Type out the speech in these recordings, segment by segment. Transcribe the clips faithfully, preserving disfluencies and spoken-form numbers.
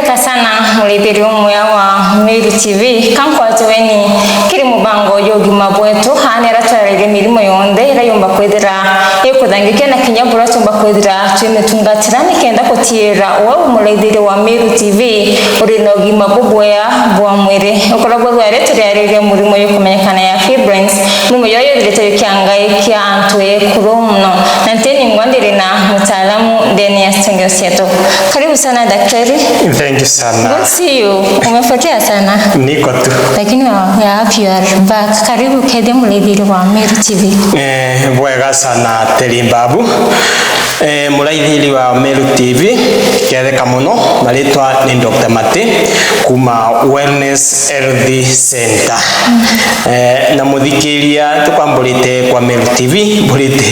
Asante sana, murithiri umwe wa Meru T V, kankwatweni kiri mubango jwa ugima bwetu, aana aria twarairie mirimo yonthe iria yumba kwithira ikuthangikia na kinya buria tumba kwithira twimutungatira nikenda gutiira we murithiri wa Meru T V uri na ugima bubwea bwa mwiri. Ukoragwo rwari turiariria murimo jukumenyekana ya fibroids, murimo juria juthirite jukiangakia antu ekuru mono, na ntini ngwa ndiri na mutaalamu ndene ya citengero cietu. Karibu sana daktari. Thank you sana. Good see you. Umepotea sana. Niko tu. Lakini we are happy you are back. Karibu kethia murithiri wa Meru T V. Eh, bwega sana Teri Mbabu. Eh, muraithiri wa Meru T V, ketheka mono, maritwa ni Doctor Mate, kuma Wellness Health Center. Eh, na muthikiria, tukwamburite kwa Meru T V, mburite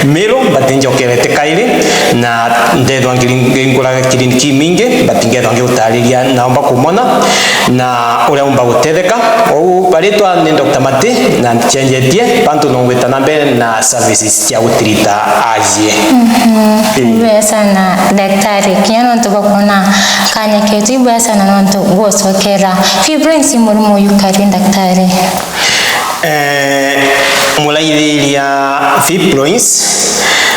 Meru, but njokerete kairi, na ndethwa ngiri-, ngingura kiriniki imingi, but ngethwa ngigutariria na umba kumona, na uria umba gutetheka. Ou baritwa ni Doctor Mate, na nchenjetie, bantu no ngwita na mbere na services cia gutirita ajie. Mhm. Ii. Ibwega sana, daktari. Kinya nontu bwa kuona kanya ketu, ibwega sana nontu bwa gucokera. Fibroids i murimo uyu kari, daktari? Eh, muraithiria fibroids,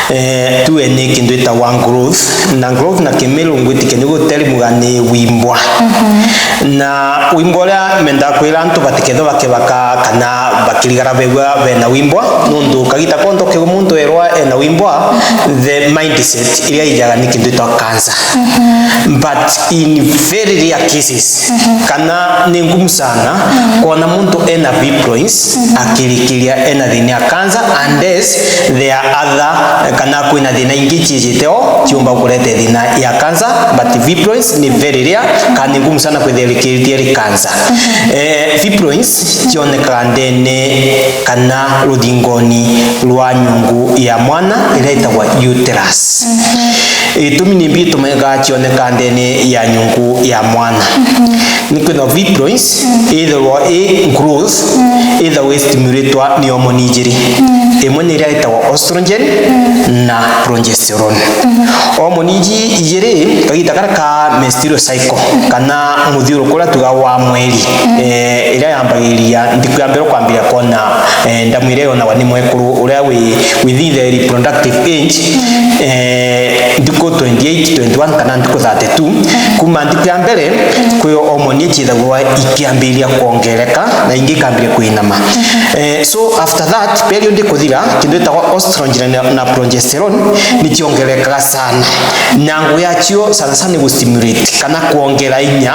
eh, tuwe ni kintu itagwa growth, na growth na Kimiru ngwitikia ni guterimuga ni wimbwa. Mhm. Na wimbwa uria mendaa kwira antu batikethwe bakibaka kana bakirigara begua bena wimbwa, nontu kagita konthe kiu muntu erwa ena wimbwa, the mindset iria ijaga ni kintu itagwa cancer. Mhm. But in very rare cases, mhm, kana ni ngumu sana, mhm, kwona muntu ena fibroids, mhm, akirikiria ena thina ya cancer, unless there are other, kana kwina thina ingi ciijite o ciumba kurete thina ya cancer, but fibroids ni very rare, kana ni ngumu sana kwithira irikiritie iri cancer. Mhm. Eh, fibroids cionekaga ndene kana ruthingoni rwa nyungu ya mwana iria itagwa uterus. Mhm. Gitumi nimbi itumaga cioneka ndene ya nyungu ya mwana? Mhm. Ni kwithirwa fibroids, mhm, ithirwa i growth, mhm, ithirwa i stimulatwa ni hormone ijiri. Mhm. Imwe ni iria itagwa estrogen, mhm, na progesterone. Mhm. Hormone iji ijiri, kagita karia ka menstrual cycle, mhm, kana muthiuruko uria tuga wa mweri, mhm, eh, iria yambagiriria nthiku ya mbere kwambiria kwona eh, ndamu iria yonagwa ni mwekuru uria wi within the reproductive age, eh, nthiku twenty-eight, twenty-one kana nthiku thirty-two, kuma nthiku ya mbere, kwi hormone iria ciithagwa ikiambiria kwongereka na ingi ikambiria kwinama. Eh, so after that period kuthira, kintu gitagwa estrogen na, na progesterone ni ciongerekaga sana, na ngugi yacio sana sana ni gustimulate kana kwongera inya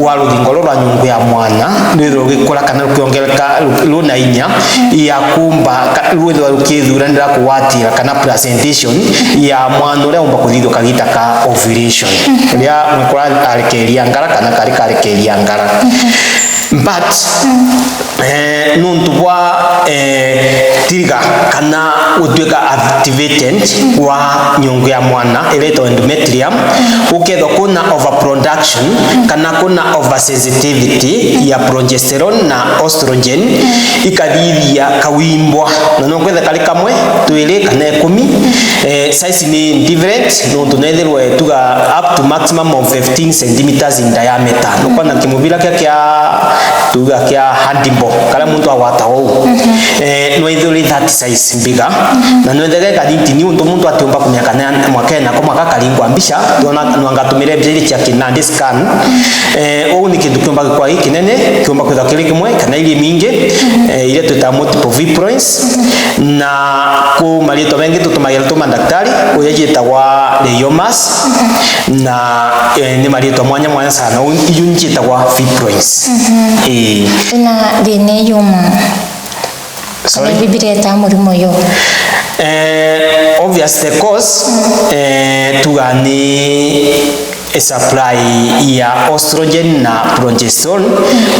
wa ruthingo ruru rwa nyungu ya mwana, rwithirwa rugikura kana rukiongereka ru-, runa inya ya kumba ka-, rwithirwa rukithuranira kugwatira kana placentation ya mwana uria umba kuthithua kagita ka ovulation, riria mwekuru arekeria ngara kana kari karekeria ngara. But eh, nuntu bwa, eh, tiriga kana gutuika activated kwa nyungu ya mwana iria itagwa endometrium, gukethwa kuna overproduction kana kuna oversensitivity ya progesterone na estrogen, ikathithia kawimbwa, na no kwethe kari kamwe, twiri kana ikumi. Eh, size ni different, nuntu nethirwe tuga up to maximum of fifteen centimeters in diameter. Nukwona kimubira kia, kia tuga kia handball, karia muntu agwata uu. Mhm. Eh, nwethirwe that size bigger. Mhm. Na nwethirwe kathiti ni untu muntu atiumba kumenya kana mwaka ena ko mwaka karingwa mbica, twona nwanga tumire mbica iria cia kinandi scan. Eh, uu ni kintu kiumba gikwa gikinene, kiumba kwithwa kiri kimwe kana iri mingi, mhm, eh, iria twitaga multiple fibroids. Mhm. Na ku maritwa mengi tutumagira tuma ndaktari, uria ciitagwa rheomas, mhm, na, eh, ni maritwa mwanya mwanya sana, u-, iju ni ciitagwa fibroids. Mhm. Ii. Na thina yuma. Sorry? Bibilia ita murimo uyu. Eh, obvious the cause, mhm, eh, tuga ni supply ya estrogen na progesterone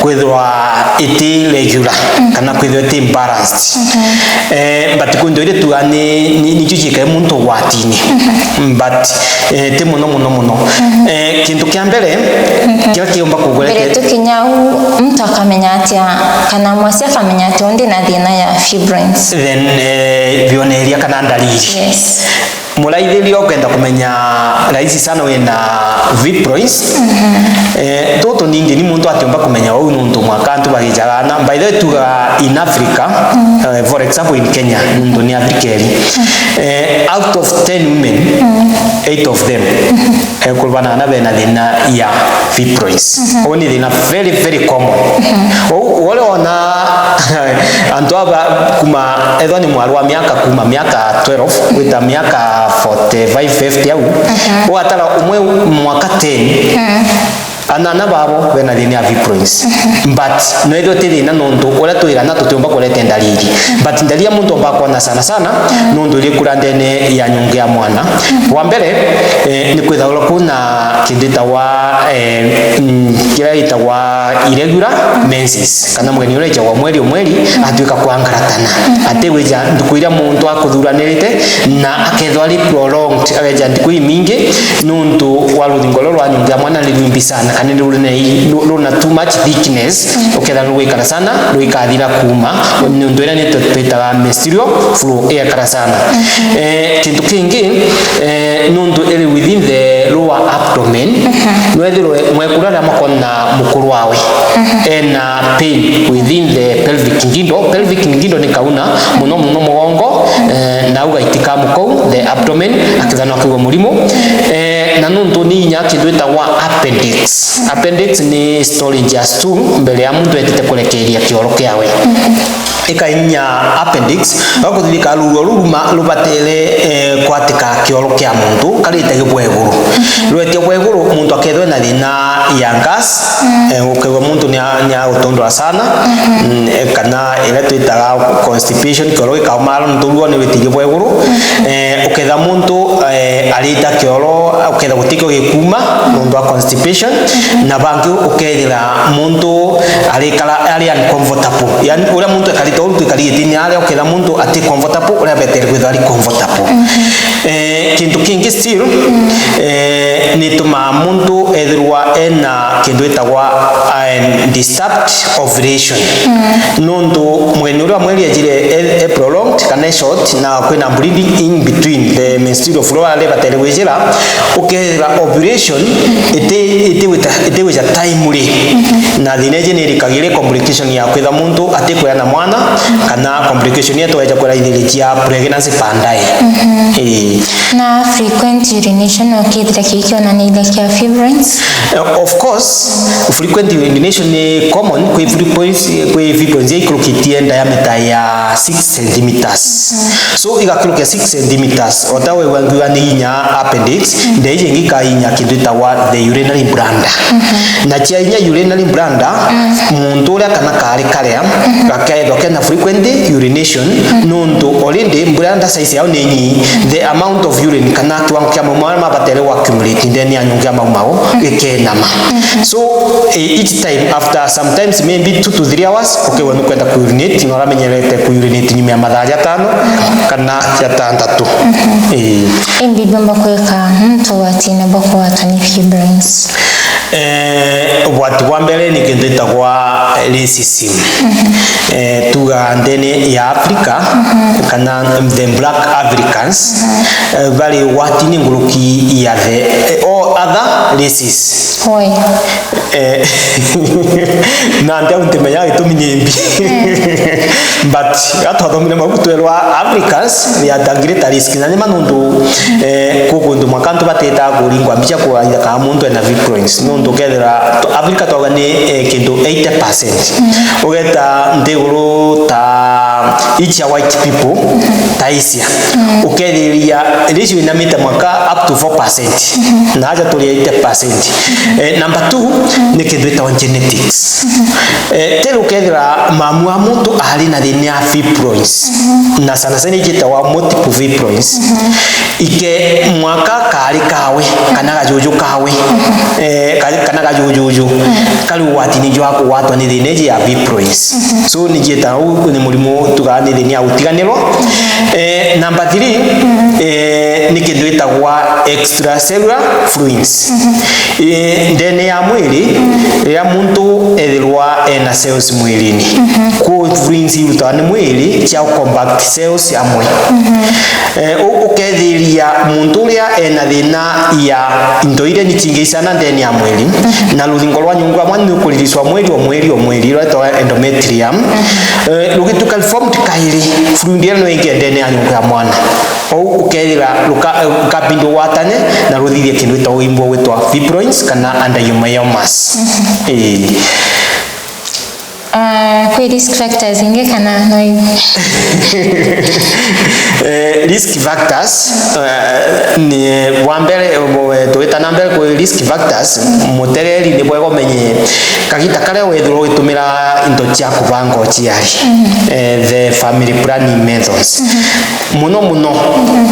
kwithirwa iti regular, mm, kana kwithirwa iti balanced. Mhm. Eh, but kuntu iri tuga ni, ni, nicio ciikae muntu ugwatini. Mhm. But, eh, ti muno, muno, muno. Mhm. Eh, kintu kia mbere, mhm, kiria kiumba kugurete. Mbere tu kinya u, muntu akamenya atia, kana mwasi akamenya atia undi na thina ya fibroids? Then, eh, bioneria kana ndariri. Yes. Muraithiria ukenda kumenya rahisi sana wina fibroids. Eh, tutu ningi ni muntu atiumba kumenya uu nuntu mwaka antu bagijaga na, by the way, tuga in Africa, eh, for example in Kenya, nuntu ni Africa eri. Eh, out of ten women, eight of them, eh, kurubana na bena thina ya fibroids. Uu ni thina very, very common. Uu, wale ona antu aba kuma, ethwa ni mwaru wa miaka, kuma miaka twelve gwita miaka forty-five, fifty au, ugatara umwe mwaka ten, anana babo bena thina ya fibroids. But no ethwe ti thina nontu uria twirana tutiumba kurete ndariri. But ndariri ya muntu omba kwona sana sana nontu iri kura ndene ya nyungu ya mwana. Wa mbere, eh, ni kwithagirwa kuna kintu gitawa, eh, mm, kiria gitagwa irregular menses, kana mugeni uria ejagwa mweri o mweri, atwika kwangaratana. Atigwija nthuku iria muntu akuthuranirite, na akethwa ari prolonged, ageja nthuku imingi, nuntu wa ruthingo ruria rwa nyungu ya mwana ni rwimbi sana, kana ni ruri na i-, ru-, runa too much thickness, ukethira rugwikara sana, rugikathira kuuma, nuntu iria ni twitaga menstrual flow igakara sana. Eh, kintu kingi, eh, nuntu iri within the lower abdomen, nwethirwe mwekuru aria makona mukuru wawe ena pain within the pelvic girdle. Pelvic girdle ni kauna, muno muno mugongo, eh, na ugaitika mukou, the abdomen, akethira no akigua murimu. Eh, na nuntu ni inya kintu gitagwa appendix. Appendix ni storage ya stool mbere ya muntu etite kurekeria kioro kiawe. Ikainya appendix, gakuthithika ruo ruruma rubatere, eh, kwatika kioro kia muntu karite bwa iguru. Rwetie bwa iguru, muntu akethwe na thina ya gas, eh, ukaigua muntu ni a-, ni agutundura sana, mm, eh, kana iria twitaga constipation, kioro gikaumara nontu ruo ni rwitirie bwa iguru. Eh, uketha muntu, eh, arita kioro, uketha gutikio gikuma nontu wa constipation, na bangi ukethira muntu arikara ari uncomfortable. Yani, uria muntu ekarite uru twikari gitini aria, uketha muntu ati comfortable, uria betere kwithirwa ari comfortable. Eh, kintu kingi still, eh, ni tumaa muntu ethirwa ena kintu gitagwa, eh, disturbed ovulation. Nontu mugeni uria wa mweri ejire e, e prolonged kana e short, na kwina bleeding in between the menstrual flow aria batere gwijira, ukethira ovulation iti-, itiwita-, itiwija timely. Na thina iji ni irikagiria complication ya kwitha muntu atikwea na mwana, kana complication ya tweja kuraithiriria pregnancy baadaye. Ii. Na frequent urination ukethira kii kionaniria kia fibroids? Eh, of course, frequent urination ni common kwi fibroids, kwi fibroids ikurukitie diameter ya six centimeters. So, igakurukia six centimeters. O ta we wangiuga ni inya appendix, ndeiji ingi ka inya kintu itagwa the urinary bladder. Na cia inya urinary bladder, muntu uria kana kaari karia, gakethwa kena frequent urination, nontu already bladder size yao ni inyi, the amount of urine kana kiwango kia mau maria mabatere gwa accumulate ndene ya nyungu ya mau mau gikenama. So, eh, each time after sometimes maybe two to three hours, ukeigua nukwenda ku urinate, na uramenyerete ku urinate nyuma ya mathaa jatano kana jatantatu. Eh. Imbi biumba kwika muntu ugwatine bwa kugwatwa ni fibroids? Eh, ugwati bwa mbere ni kintu itagwa racism. Eh, tuga ndene ya Africa, kana the black Africans, eh, bari ugwatini nguruki ya the, eh, all other races. Oi. Eh, na nti au ntimenyaga gitumi ni mbi. But gatwathomire mabuku twerwa Africans, they are at a greater risk. Na ni ma nuntu, eh, ku kuntu mwanka antu batitaga kuringwa mbica kuaitha kana muntu ena fibroids. Nuntu ukethira tu-, Africa twauga ni, eh, kintu eighty percent. Ugeta nthiguru ta icia white people, ta Asia. Ukethiriria ratio inamite mwanka up to four percent. Na aja turi eighty percent. Eh, number two, ni kintu gitagwa genetics. Eh, teri ukethira mamu wa muntu ari na thina ya fibroids, na sana sana iji itagwa multiple fibroids, ike mwanka kaari kawe, kana gajuju kawe, eh, ka-, kana gajujuju kari ugwatini jwa kugwatwa ni thina iji ya fibroids. So ni jieta uu ni murimo tugaa ni thina ya gutiganirwa. Eh, number three, eh, ni kindu gitagwa extracellular fluids. Eh, ndene ya mwiri, riria muntu ethirwa ena cells mwirini, ku fluids irutawa ni mwiri cia compact cells amwe. Eh, u-, ukethiria muntu uria ena thina ya into iria ni cingi icana ndene ya mwiri, na ruthingo rwa nyungu ya mwana ni ukuririswa mweri o mweri o mweri, rwetagwa endometrium. Eh, rugituika reformed kairi, fluid iria no ingi ndene ya nyungu ya mwana. Ou ukethira ruka-, eh, rukambindi ugwatane na ruthithie kindu gitagwa uimbo gwitwa fibroids kana adenomas. Ii. Ah, kwi risk factors ingi kana no i- Eh, risk factors, eh, ni bwa mbere, eh, tugita na mbere kwi risk factors, mutereri ni bwega umenye kagita karia wethirwa ugitumira into cia kubanga uciari, eh, the family planning methods. Muno muno,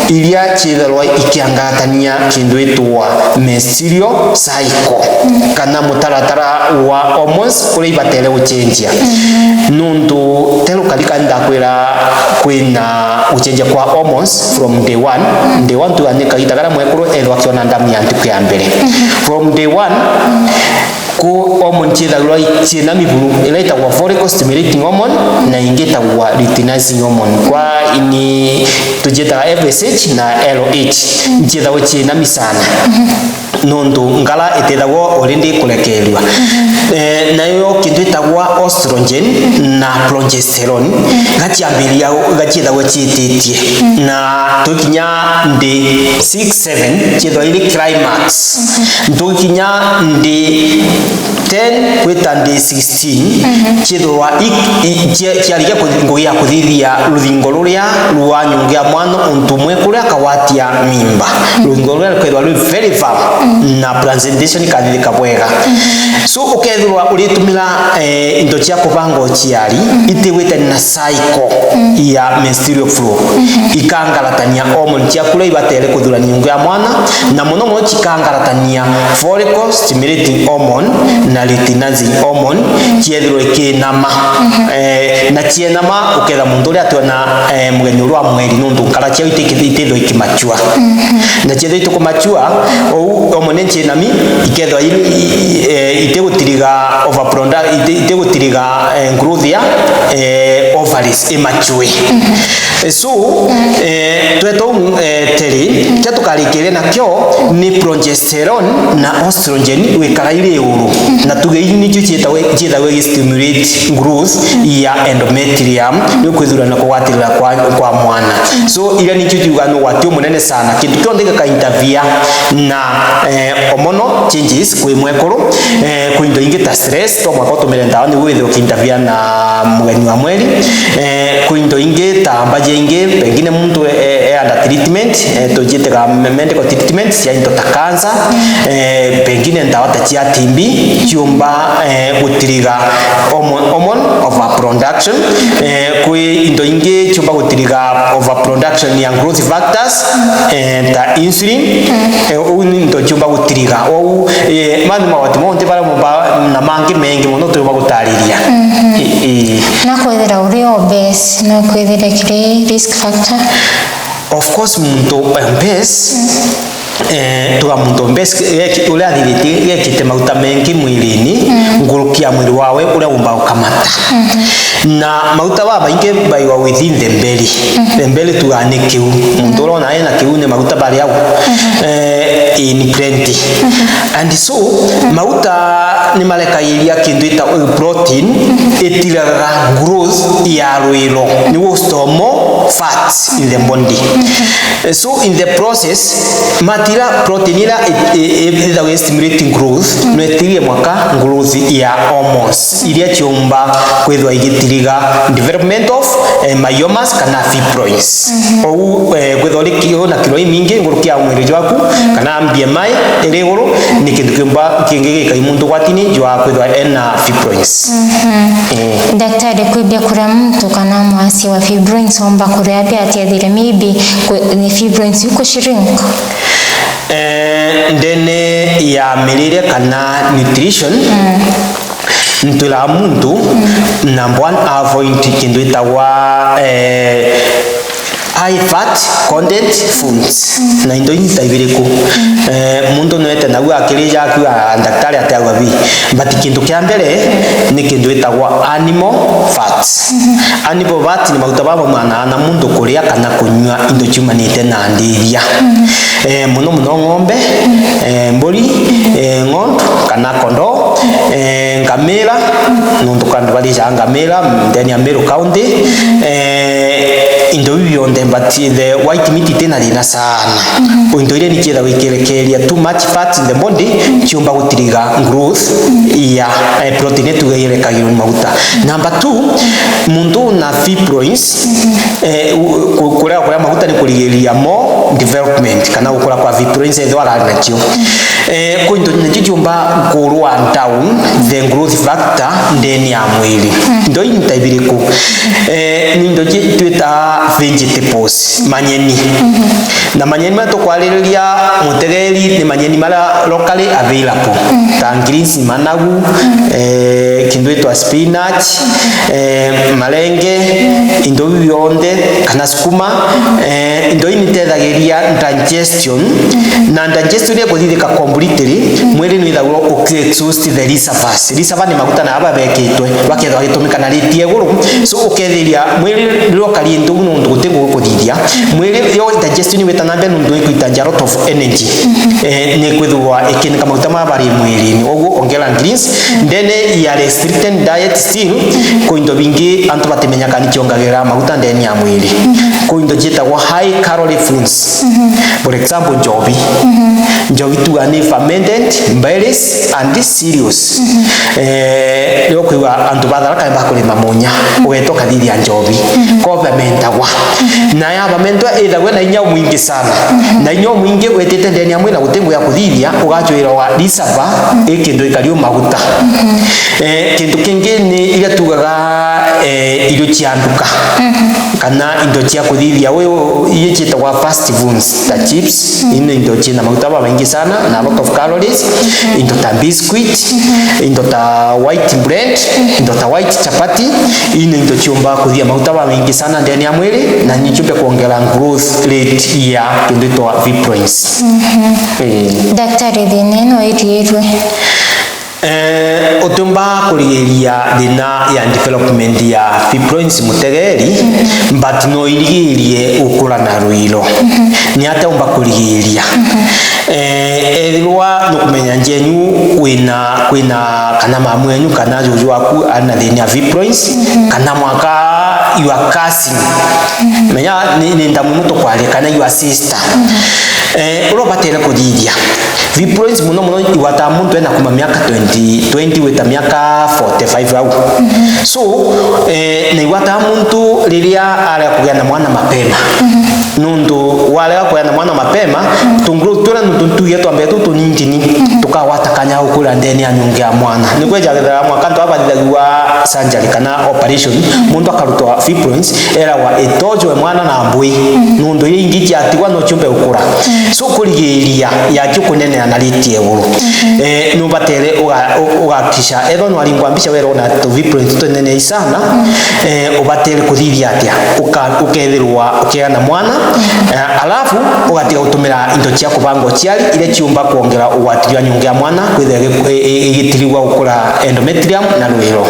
iria ciithagirwa ikiangatania kindu itwa menstrual cycle, kana mutaratara wa hormones uria ibatere gucenjia. Nuntu te rukari kari ndakwira kwina gucenjia kwa hormones from day one. Day one tuga ni kagita karia mwekuru ethwa akiona ndamu ya ntuku ya mbere. From day one, ku hormone ciithagirwa ciina miburu, iria itagwa follicle stimulating hormone na ingi itagwa luteinizing hormone. Kwa ini tuciitaga F S H na L H, iciithagwa ciina mi sana. Nontu ngara itithagwa already kurekerua. Eh, nayo kintu itagwa estrogen na progesterone, gaciambiria, gaciithagwa ciititie. Na tukinya day six, seven, ciithagwa iri climax. Tugikinya day ten gwita day sixteen, ciithirwa i-, i-, cia-, ciarikia kuthi-, ngugi ya kuthithia ruthingo ruria rwa nyungu ya mwana untu umwe kuria akagwatia mimba. Ruthingo ruria rukeethirwa rwi very firm na presentation ikathithika bwega. So, ukeethirwa uritumira, eh, into cia kubanga uciari itigwitania na cycle ya menstrual flow, ikangaratania hormone ciaku iria ibatere kuthurania nyungu ya mwana, na muno muno cikangaratania follicle stimulating hormone na luteinizing hormone, ciethirwa ikinama. Eh, na cienama, uketha muntu uria ationa, eh, mugeni uria wa mweri, nontu nkara ciao itiki-, itithwa ikimachua. Na ciethirwa itikumachua, ou hormone cienami, ikethwa i-, i-, eh, itigutiriga overproduct-, iti-, itigutiriga, eh, growth ya, eh, ovaries imachue. Eh, so, eh, tweta uu, eh, teri, kia tukarikiria nakio ni progesterone na estrogen gwikara iri iguru. Na tuge ii nicio ciitagwa, ciithagwa igistimulate growth ya endometrium, ni kwithurana kugwatirira kwa, kwa mwana. So, iria nicio ciugaga ni ugwati umunene sana. Kintu kionthe gika interfere na, eh, hormonal changes kwi mwekuru, eh, kwi into ingi ta stress, to mwaka utumire ndawa niguo withirwe uki interfere na mugeni wa mweri. Eh, kwi into ingi ta mbaji ingi, pengine muntu e, e, e under treatment, eh, tuciitaga me-, medical treatment cia into ta cancer, eh, pengine ndawa ta cia T B, ciumba, eh, gutiriga hormone, hormone overproduction, eh, kwi into ingi ciumba gutiriga overproduction ya growth factors, eh, ta insulin, eh, uu ni into ciumba gutiriga. Ou, eh, mani mawati monthe bara mumba na mangi mengi mono turiumba gutariria. I, i. Na kwithira uri obese, no kwithire kiri risk factor? Of course, muntu obese, eh, tuga muntu obese, geki-, uria athiritie gekite mauta mengi mwirini, nkuruki ya mwiri wawe uria umba gukamata. Na mauta babaingi baigwa within the belly. The belly tuga ni kiu. Muntu uria ona ena kiu ni mauta bari au, eh, in plenty. And so, mauta ni marekagiria kintu ita protein itiraga growth ya rwiro, niguo store more fats in the body. So, in the process, matira protein ira i-, i-, i-, ithagwo stimulating growth, no itirie mwaka growth ya hormones, iria ciumba kwithwa igitiriga development of, eh, myomas kana fibroids. Ou, eh, kwithwa uri kiro na kiro imingi nkuruki ya mwiri jwaku, kana B M I iri iguru, ni kintu kiumba kingi gikai muntu gwatini jwa kwithwa ena fibroids. Eh. Daktari, kwibia kuria muntu kana mwasi wa fibroids omba kuria atia ethire maybe kwe-, ni fibroids iku shrink? Eh, ndene ya mirire kana nutrition, ntwiraga muntu, number one, avoid kintu itagwa, eh, high fat content foods. Na indo iu ni ta ibiriku? Eh, muntu nwete nau akirija akiuga, "Daktari ati auga bi?" But kintu kia mbere ni kintu itagwa animal fats. Animal fat ni maguta baba maumanaga na muntu kuria kana kunyua indo ciumanite na ndiria. Eh, muno muno ng'ombe, eh, mburi, eh, ng'ondu kana kondoo, eh, ngamira, nontu kwandu barijaga ngamira ndeni ya Meru County. Eh, indo biu bionthe, but the white meat itina thina sana. Into iria ni ciithagwa ikerekeria too much fat in the body, ciumba gutiriga growth ya, eh, protein iria tuge irekagirwa ni maguta. Number two, muntu na fibroins, eh, u-, ku-, kuria kuria maguta ni kurigiriria more development kana gukura kwa fibroins ethwa arari nacio. Eh, kwi into nacio ciumba kurwa down the growth factor ndeni ya mwiri. Indo iu ni ta ibiriku? Eh, ni indo ci-, twita vegetables, manyeni. Na manyeni maria tukwaririria, mutegeri, ni manyeni maria locally available. Ta greens, managu, eh, kindu itwa spinach, eh, marenge, indo biu bionthe, kana sukuma, eh, indo iu nitethagiria digestion, na digestion ikuthithika completely, mwiri nwithagirwa uki-exhaust the reservoirs. Reservoir ni maguta na aba bekitwe, bakethwa bagitumika na rate ya iguru. So, ukethiria mwiri riria ukari into biu nontu guti ngugi kuthithia, mwiri yo digestion igwita na mbere nontu ikwitagia a lot of energy. Eh, ni kwithirwa ikinika maguta maya bari mwirini. Uguo ongera greens. Ndene ya restricted diet still, kwi into bingi antu batimenya kana ni ciongagira maguta ndeni ya mwiri. Kwi into ciitagwa high calorie foods. For example, njobi. Njobi tuga ni fermented berries and cereals. Eh, riria ukwigua antu ba Tharaka Nithi bakurima munya, ugeeta ukathithia njobi. Kobe mentagwa. Na ya fermentwa ithagwa na inya umwingi sana. Na inya umwingi wetite ndeni ya mwiri na guti ngugi ya kuthithia, ugacwirwa wa reservoir, i kindu ikari u maguta. Eh, kindu kingi ni iria tugaga, eh, irio cia nduka. Kana indo cia kuthithia, wi, iria ciitagwa fast foods, ta chips, ino indo ciina maguta bamaingi sana, na a lot of calories, indo ta biscuit, indo ta white bread, indo ta white chapati, ino indo ciumba kuthia maguta bamaingi sana ndeni ya mwiri, na ni ciumbe kuongera growth rate ya kindu itwa fibroins. Eh. Daktari, thina ino iriirwe? Eh, utiumba kurigiria thina ya development ya fibroins, mutegeri, but no irigirie gukura na rwiro. Ni atia umba kurigiria? Eh, ethirwa nukumenya njenyu wina, kwina kana mamu enyu kana juju waku ari na thina ya fibroins, kana mwaka you are cursing. Menya ni, ni ndamu mutu kwaria kana your sister. Eh, uria ubatere kuthithia. Fibroids muno muno igwataa muntu ena kuma miaka twenty, twenty gwita miaka forty-five au. So, eh, na igwataa muntu riria arega kugea na mwana mapema. Nuntu warega kugea na mwana mapema, tunguru turia nuntu tuge twambe tu tunini, tukagwata kanya ga gukura ndeni ya nyungu ya mwana. Nikweja kethira mwanka antu aba bathithagua surgery kana operation, muntu akarutwa fibroids, eragwa itojwe mwana na mbui, nuntu iria ingi ciatigwa no ciumbe gukura. So, kurigiria yakio kunenea na rate ya iguru. Eh, nubatere uga-, u-, ugakisha, ethwa nwaringwa mbica werwo na tu fibroids tunenei sana, eh, ubatere kuthithia atia? Uka-, ukethirwa ukiega na mwana, eh, alafu ugatiga gutumira into cia kubanga uciari iria ciumba kuongera ugwati jwa nyungu ya mwana kwithira igi-, i-, i-, igitirigua gukura endometrium na rwiro.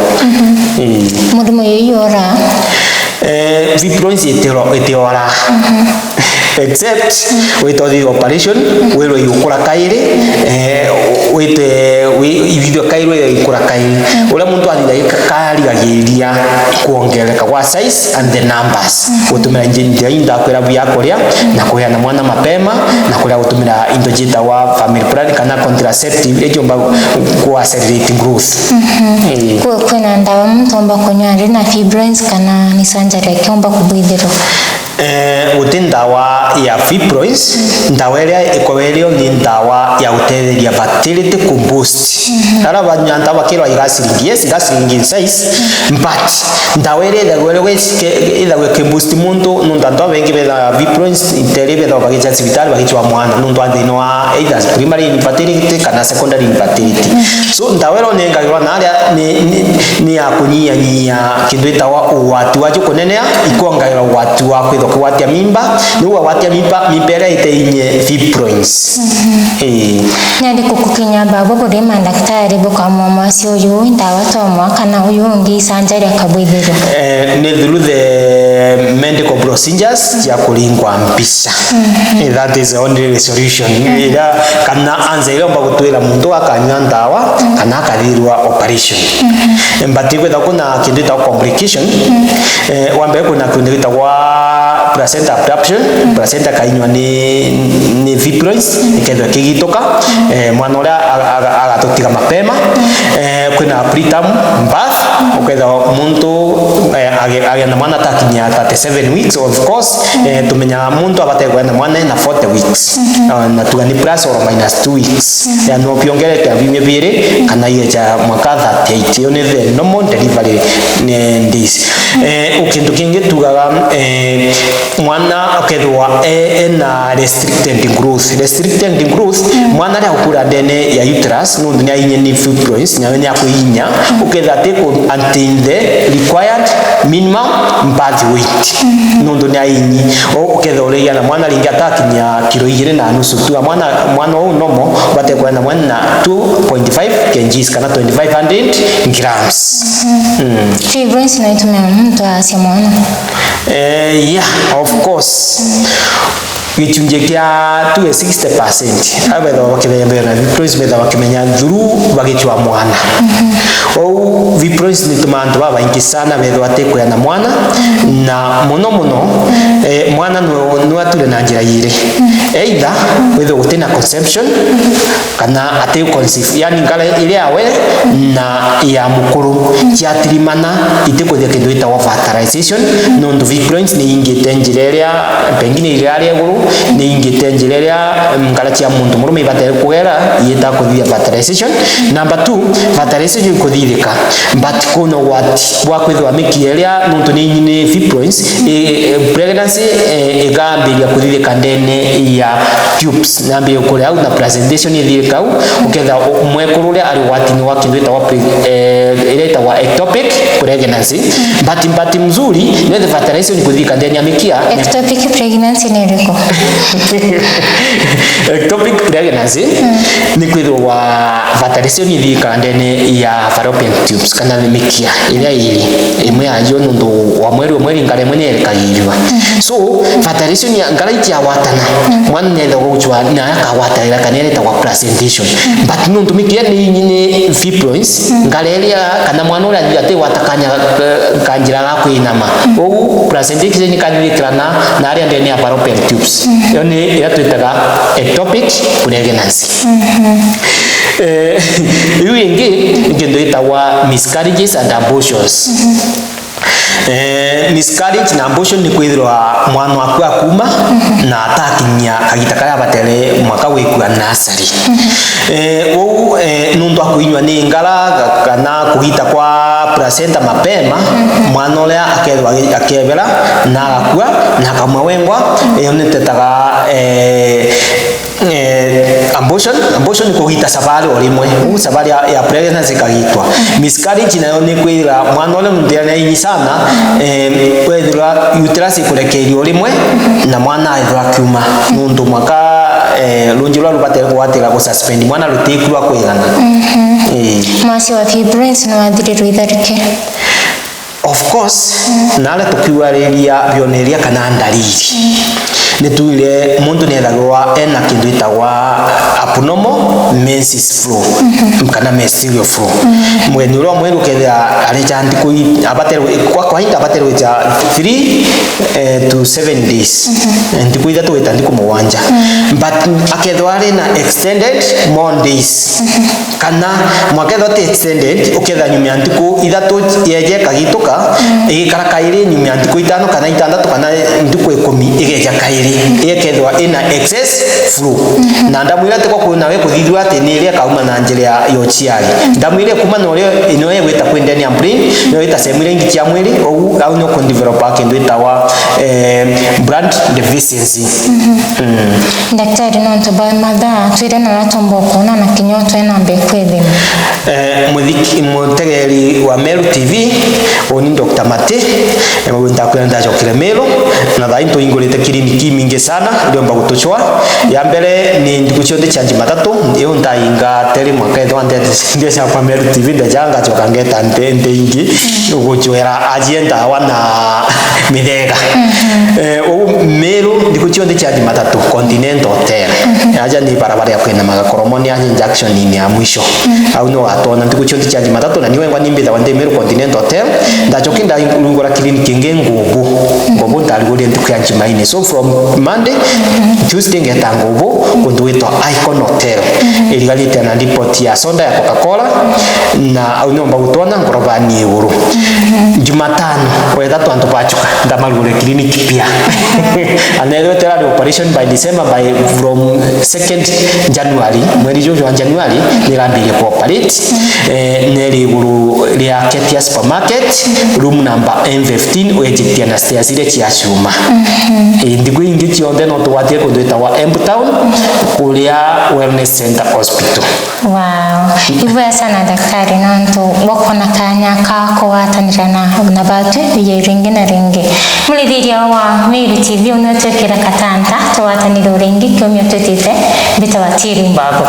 Eh. Murimo uyu iyora? Eh, fibroids itiro-, itiora. Except wite uthithia operation, wirwe igukura kairi, eh, wite wi-, ithithio kairi, wirwe igukura kairi. Uria muntu athithagia ka-, karigagiriria kuongereka gwa size and the numbers. Gutumira nji-, njira ii ndakwira bia kuria, na kuheana mwana mapema, na kuria gutumira into ciitagwa family planning kana contraceptive, iria ciumba ku accelerate growth. Eh. Kwi, kwina ndawa muntu omba kunywa ari na fibroids kana ni surgery akiomba kubwithirwa? Eh, guti ndawa ya fibroids, ndawa iria ikowerio ni ndawa ya gutetheria fertility ku boost. Ara banyua ndawa bakirwa iga siringi, yes, iga siringi in size, but ndawa iria ithagwa iria gwicike-, ithagwa iki boost muntu, nontu antu babaingi bethaga fibroids, iteri bethaga bagicha cibitari bagichwa mwana, nontu wa thina wa either primary infertility kana secondary infertility. So, ndawa iria unengagirwa naria ni, ni, ni ya kunyihanyihia kintu gitagwa ugwati wa cio kunenea, ikongaira ugwati wa kwithwa kugwatia mimba, niu wagwatia mimba, mimba iria iteinye fibroids. Ii. Nandi kukukinya babo buri mandagitari bukamwa mwasi uyu, ndawa tomwa kana uyu ungi isanjaria kabwithirwa? Eh, ni through the medical procedures cia kuringwa mbica. Eh, that is the only solution. Iria kana anza iria umba gutwira muntu akanyua ndawa, kana akathirwa operation. Eh, but kwitha kuna kintu gitagwa complication. Eh, wa mbere kwina kintu gitagwa placenta abruption. Placenta kainywa ni, ni fibroids, ikethwa ikigituka. Eh, mwana uria aga-, aga-, agatutiga mapema. Eh, kwina preterm birth, ukethwa muntu, eh, age-, agea na mwana atakinyia thirty-seven weeks, of course, eh, tumenyaga muntu abatae kugea na mwana ena forty weeks. Ah, na tuga ni plus or minus two weeks. Yani, no biongereke bimwe biiri, kana igecha mwaka thirty-eight. Iyo ni the normal delivery, eh, days. Eh, kintu kingi tugaga, eh, mwana ukethwa e-, ena restricted growth. Restricted growth, mwana aria ukura ndene ya uterus, nontu ni ainye ni fibroids, nayo ni akwiinya, ukethwa ati ku attain the required minimum birth weight. Nontu ni ainyi. O-, ukethwa urigia na mwana ringi atakinyia kiro igiri na nusu tu. Mwana, mwana uu nomo, ubate kwenda mwana na two point five kilograms kana twenty-five hundred grams. Mm. Fibroids no itumia muntu acia mwana? Eh, yeah, of course. Gicunji kia tuge sixty percent, abethagwa bakimenya mbere na fibroids, bethagwa bakimenya through bagichwa mwana. Ou fibroids ni ituma antu babaingi sana bethwa atikwea na mwana, na muno muno, eh, mwana nwe, nwe ature na njira iri. Either withwe gutina conception, kana ati conceive, yani ngara iria yawe na ya mukuru ciatirimana, itikuthia kintu gitagwa fertilization, nontu fibroids ni ingite njira iria, pengine iria ria iguru, ni ingite njira iria, em, ngara cia muntu murume ibatere kugera, iita kuthithia fertilization. Number two, fertilization ikuthithika, but kuna ugwati bwa kwithwa mikia iria, nontu ni, ni fibroids, i, i, pregnancy, eh, ikambiria kuthithika ndene ya tubes, nambirie kuria au na placentation ithirika au, ukethira u-, mwekuru uria ari ugwatini wa kintu gitagwa pre-, eh, iria itagwa ectopic pregnancy. But, but mzuri, ni the fertilization kuthika ndene ya mikia. Ectopic pregnancy ni iriku? Ectopic pregnancy ni kwithirwa fertilization ithirika ndene ya fallopian tubes, kana ni mikia iria iri imwe yayo, nontu wa mweri umwe ringara imwe ni erekagirirwa. So, fertilization ya ngara ikiagwatana, mwana nethagwa guchwa na akagwataira kana iria itagwa placentation. But nontu mikia ni inyi ni fibroids, ngara iria kana mwana uria atigwata kanya, eh, kanjira ga kwinama. Ou placentation ikathithikirana na aria ndene ya fallopian tubes. Iyo ni iria twitaga ectopic pregnancy. Eh, iu ingi ni kintu gitagwa miscarriages and abortions. Eh, miscarriage na abortion ni kwithirwa mwana waku akuma na atakinyia kagita karia abatere mwaka gwikua nasari. Eh, uu, eh, nuntu akuinywa ni ngara ga-, kana kugita kwa placenta mapema, mwana uria akethirwa agi-, akebera na agakua na akauma wengwa, iyo ni tetaga, eh, Eh, abortion, abortion ni kugita sabari o rimwe. Uu sabari ya, ya pregnancy ikagitwa. Miscarriage nayo ni kwithira mwana uria nuntu ni ainyi sana, eh, kwethirwa uterus ikurekeria o rimwe, na mwana aethirwa akiuma. Nuntu mwaka, eh, runji ruria rubatere kugwatira gususpend mwana rutiku rwa kwigana. Eh. Mwasi wa fibroids ni wathirirwe itharike? Of course, na aria tukiuga riria bioneria kana ndariri. Nitwire muntu niethagirwa ena kintu gitagwa abnormal menses flow, kana menstrual flow. Mugeni uria umwiru ukethira areja ntiku i-, abatere, kwa kawaida abatere gwita three, eh, to seven days. Eh, ntiku ithatu gwita ntiku mugwanja. But akethirwa ari na extended more days. Kana mwaka ethirwa ti extended, ukethira nyuma ya ntuku ithatu yeje ikagituka, igikara kairi nyuma ya ntuku itano kana itantatu kana ntuku ikumi igeja kairi, igekethirwa ina excess flu. Na ndamu iria tiko kwina we kuthithua ati ni iria ikauma na njira ya, ya uciari. Ndamu iria ikuma na uria ino igwita kwindenia brain, yo ita sehemu iria ingi cia mwiri, ou, au no kudevelopa kindu itagwa, eh, blood deficiency. Mm. Daktari, nontu bwa mathaa, twire na uria tumba kwona na kinya twena mbere kwithima. Eh, muthiki-, mutegeri wa Meru T V, uni Doctor Mati, eh, ndakwira ndacokire Meru, na thaa ii ntuhingurite kiriniki imingi sana, iriomba gutucwa. Ya mbere ni ntuku cionthe cia Jumatatu, iu ntainga teri mwaka ethwa ndeca kwa Meru T V, ndeja ngacoka ngeta nte, nte ingi, gucwera ajie ndawa na mithega. Eh, uu Meru, ntuku cionthe cia Jumatatu, Continental Hotel. Aja ni barabara ya kwinamaga Koromoni, aja junction ya mwisho. Au no watwona ntuku cionthe cia Jumatatu, na niwe ngwa nimbithawa ndi Meru Continental Hotel. Ndacoki ndarungura kiriniki ingi Ngubu. Ngubu ndarigurie ntuku ya Jumaine. So from Monday, Tuesday ngeta Ngubu, kundu gwitwa Icon Hotel. Irigarite na depot ya soda ya Coca-Cola, na au niomba gutwona ngorobani iguru. Jumatano, wetha twantu bachuka, ndamarugure clinic pia. Anethirwe terari operation by December, by from second January, mweri juju wa January, nirambirie ku operate. Eh, neri iguru ria Ketia Supermarket, room number M fifteen, wejitia na stairs iria cia cuma. Eh, ntuku ingi cionthe no tugwatie kundu itagwa Embu Town, kuria Wellness Center Hospital. Wow. Ibwega sana daktari, nontu bwa kwona kanya ka kugwatanira na, na batwi biya ringi na ringi. Murithiria wa Meru T V, unwe twikira katanta, tugwatanire ringi kiumia twitite, mbitagwa Tiri Mbabu.